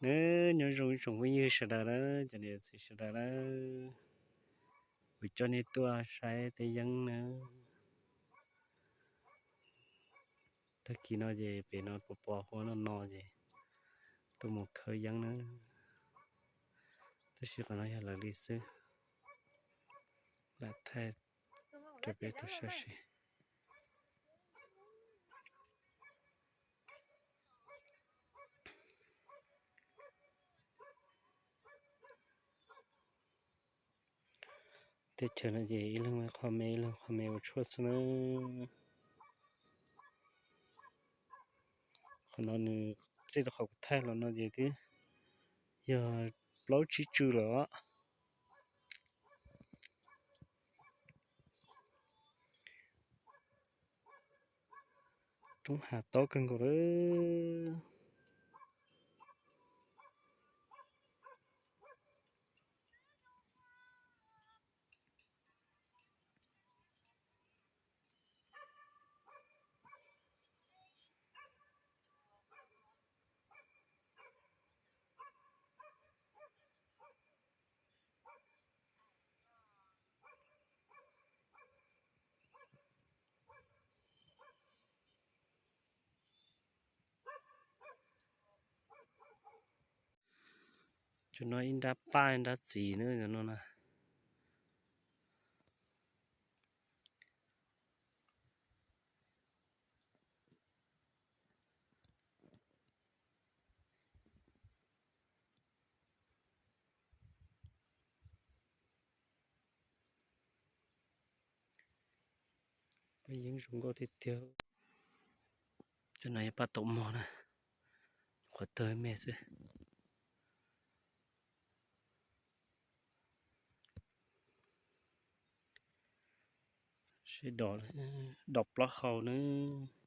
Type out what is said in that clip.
Nyob zoo ib tsoom phooj ywg sawv daws na, cov niam txiv sawv daws na, kuv coj nej tuaj saib teb yeeb na. Tag kis no ces pem no pos pos huab no no ces tuaj mus khawb yeeb na. Tab sis qhov no yog lawv li xwb, lam thaij rau peb tau saib seb. Teb chaws no ces ib leeg qho me ib leeg qho me ua tshuaj xwb na. Qhov no nws txij rau qhov kuv thaij los no ces twb yog plaub tsib tsw lawm os. Roob hav tob kawg nkaus lawm. Cov no ib nrab paj ib nrab txiv na, cov no na. Paj yeeb zoo nkauj tiag tiag. Cov no yog paj taum mog na, qhuav tawg me xwb. Seb, dom plaub hau nawb.